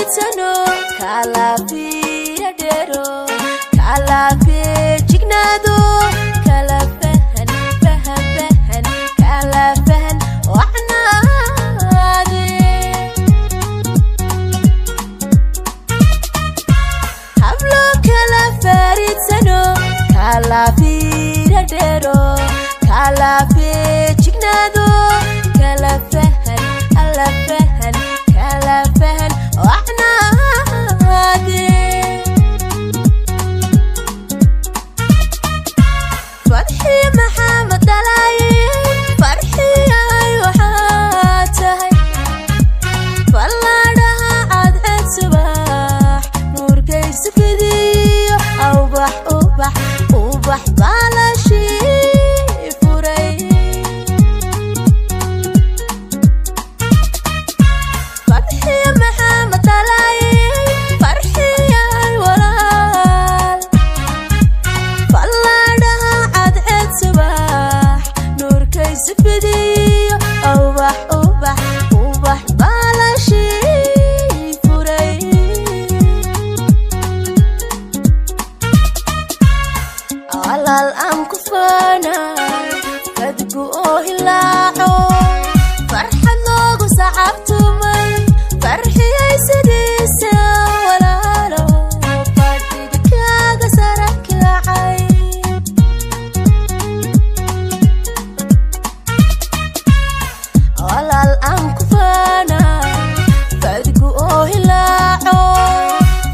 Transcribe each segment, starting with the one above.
Fariidsano, kala fiira dheero, kala feejignaado, kala fahan fahan fahan, kala fahan wacnaade. Hablo kala fariidsano, kala fiira dheero, kala feejignaado, kala fahan alla fahan, kala fahan wacnaade. Farxiya Maxamed dhalaaye, farxiyay waxaa tahay fallaadhaha cadceed subax nuurkaysu fidiyo, awbax ubax ubax baalashii furay. Farxiya Maxamed dhalaaye, farxiyay walaal fallaadhaha cadceed subax nuurkaysu fidiyo, awbax ubax ubax baalashii furay. Walaal aan ku faanay, fadgu oo hilaaco, farxad loogu sacabtumay, farxiyay sidiisa walaalo, fadhiga kaaga sara kacay. Walaal aan ku faanay, fadgu oo hilaaco,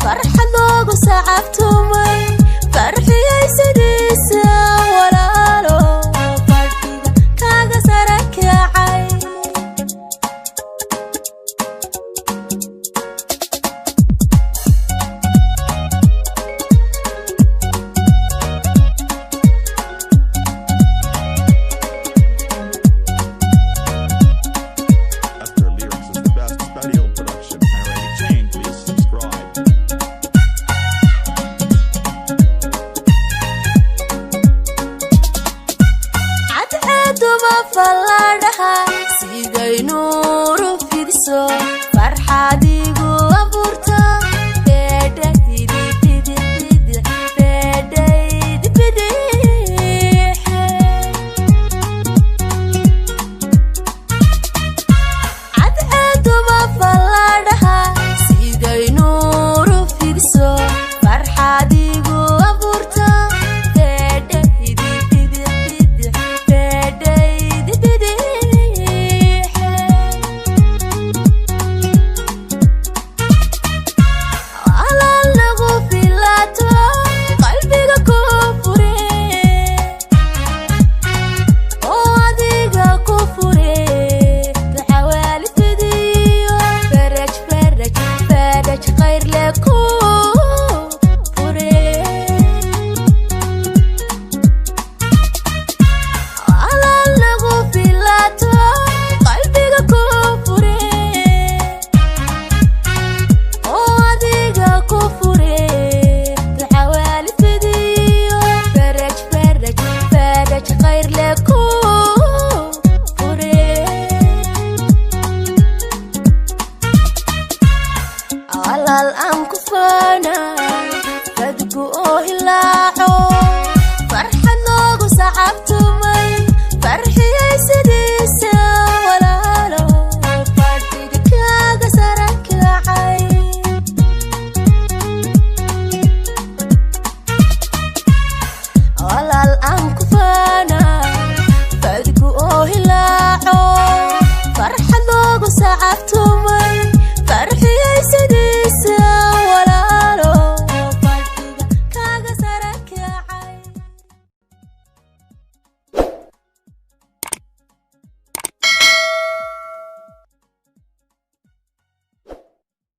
farxad loogu sacabtumay, farxiyay sidiisa walaalo, fadhiga kaaga sara kacay. After Lyrics is the best special production. Harry Jane, please subscribe. Cadceeduba fallaadhaha siday nuuru fidiso, farxadigu abuurta, feedhaydi bidixbidix, feedhaydi bidixe. Cadceeduba fallaadhaha siday nuuru fidiso, farxadigu abuurta, feedhaydi bidixbidix, feedhaydi bidixe. Walaal lagu filaato, qalbiga ku fure oo adiga ku fure, duxawaali fidiyo, faraj faraj faraj khayr le ku fure. Walaal lagu filaato, qalbiga ku fure oo adiga ku fure, duxawaali fidiyo, faraj faraj faraj khayr le ku fure. Walaal aan ku faanay, fadgu oo hilaaco, farxad loogu sacabtumay, farxiyay sidiisa walaalo, fadhiga kaaga sara kacay. Walaal aan